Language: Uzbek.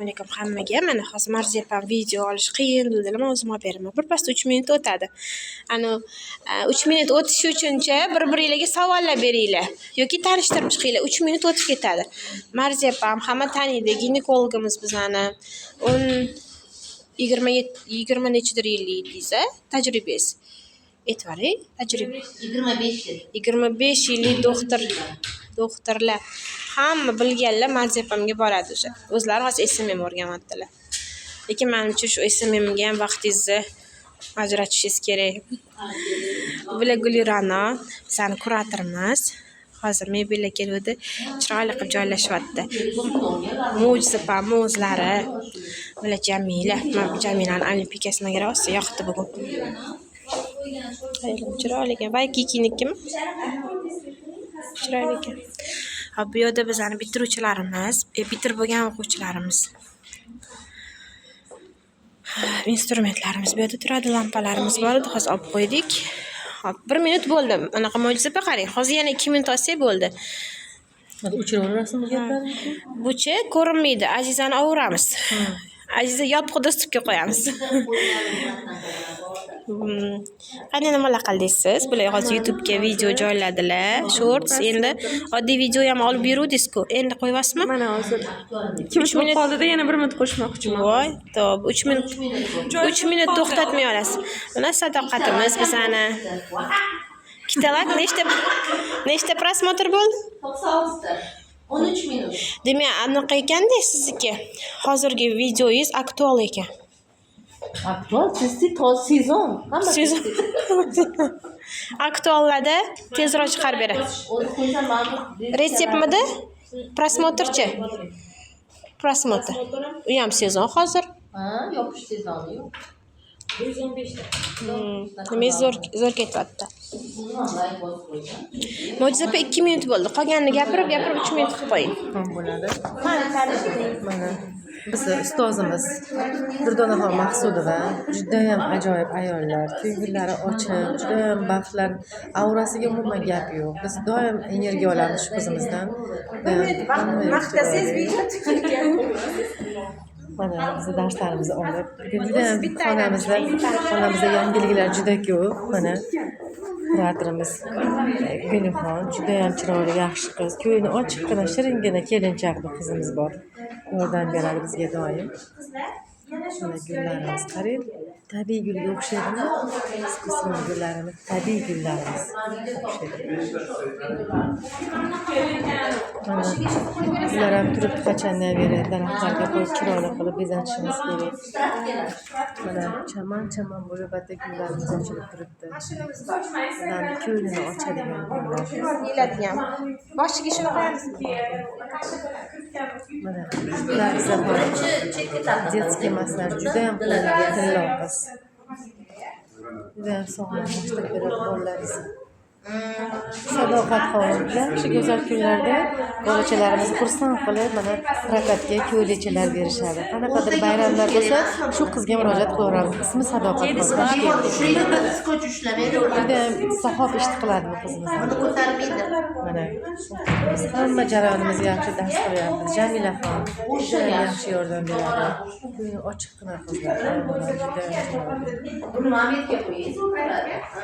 Alaykum hammaga. Mana hozir Marziya opam video olish qiyin dedilar, man o'zim olib beraman. Birpasda 3 minut o'tadi. Anavi 3 minut o'tishi uchuncha bir-biringlarga savollar beringlar yoki tanishtirib chiqinglar. 3 minut o'tib ketadi. Marziya opam hamma taniydi, ginekologimiz bizani. 10, 20, 20 nechidir yillik dedingiz a tajribangiz? Aytvoring, tajriba. 25 yil. 25 yillik doktor, doktorlar. Hamma bilganlar Marziya opamga boradi o'sha. O'zlari hozir SMM o'rganyaptilar. Lekin manimcha, shu SMMga ham vaqtingizni ajratishingiz kerak. Bular Gulira'no, bizani kuratorimiz. Hozir mebellar keluvdi, chiroyli qilib joylashyapti. Mo'jiza opamni o'zlari. Bular Jamila. Man Jamilani olimpikasi menga rosa yoqdi bugun. Chiroyli ekan. Vaykikinikimi? Chiroyli ekan. Hop, bu yerda bizani bitiruvchilarimiz, bitirib bo'lgan o'quvchilarimiz. Instrumentlarimiz bu yerda turadi, lampalarimiz bor edi, hozir olib qo'ydik. Hop, 1 minut bo'ldi. Anaqa, Mo'jiza opa, qarang, hozir yana 2 minut olsak bo'ldi. Hadi o'chiraverasizmi gaplarni? Buchi ko'rinmaydi. Azizani ovuramiz. Aziza yopiq доступ ga qo'yamiz. Qanday, nimalar qildingiz siz? Bular hozir YouTube'ga video joyladilar. Shorts, endi oddiy video ham olib yuruvdingiz-ku. Endi qo'yyapsizmi? Mana hozir 2 minut bo'lib qoldida, yana 1 minut qo'shmoqchiman. Voy, to'p, 3 minut, 3 minut to'xtatmay olasiz. Mana sadoqatimiz bizani. Ikkita layk, nechta просмотр bo'ldi? 96ta. 13 minut. Demak, anaqa ekanda sizniki. Hozirgi videoyingiz aktual ekan. Aktual testi toz sezon. Hamma. Sezon. Aktuallarda tezroq chiqarib beradi. O'zi qo'ysam mana bu. Retseptmidi? Просмотр chi? Просмотр. U ham sezon hozir. Ha, yopish sezoni yo'q. 115 ta. Demak, zo'r zo'r ketyapti. Layk bosib qo'ysam. Mo'jiza opa, 2 minut bo'ldi. Qolganini gapirib, gapirib 3 minut qilib qo'ying. Ham bo'ladi. Mana bizni ustozimiz Durdonaxon Maqsudova judayam ajoyib ayollar, ko'ngillari ochiq, judayam baxtlar, aurasiga umuman gap yo'q. Biz doim energiya olamiz shu qizimizdan. Judayam Maqtasangiz video. Mana bizni darslarimizni olib, bugun judayam xonamizda yangiliklar juda ko'p. Mana kuratorimiz Gulixon judayam chiroyli, yaxshi qiz, ko'ngli ochiqqina, shiringina kelinchak bir qizimiz bor. Yordam beradi bizga doim. Mana gullarimiz, qarang, tabiiy gulga o'xshaydimi? Искусственный gullarimiz, tabiiy gullarimiz o'xshaydi. Mana bular ham turibdi qachondan beri, daraxtlarga qo'yib, chiroyli qilib bezatishimiz kerak. Mana chaman chaman bo'lib bitta gullarimiz ochilib turibdi. Ularni ko'nglini ochadigan gullar. Yeyiladigan. Boshiga shuni qo'yamiz. Mana bular biza детский massaj, judayam qo'llari tillo qiz. Judayam sog'lomlashtirib beradi bolalarimizni. Sadoqatxon yaxshi go'zal kunlarda bolachalarimizni xursand qilib, mana prokatga ko'ylakchalar berishadi. Qanaqadir bayramlar bo'lsa, shu qizga murojaat qilaveramiz. Ismi Sadoqatxon, Toshkent. Skoch ushlamaydi. Judayam sahob ishni qiladi bu qizimiz. Buni ko'tarmaydi. Mana biz hamma jarayonimizni yaxshi dars qilyapmiz. Jamilaxon judayam yaxshi yordam beradi. Ko'ngli ochiqqina qizlar. Judayam chiroyli. Buni magnitga qo'yingiz, o'tiradi. Ha.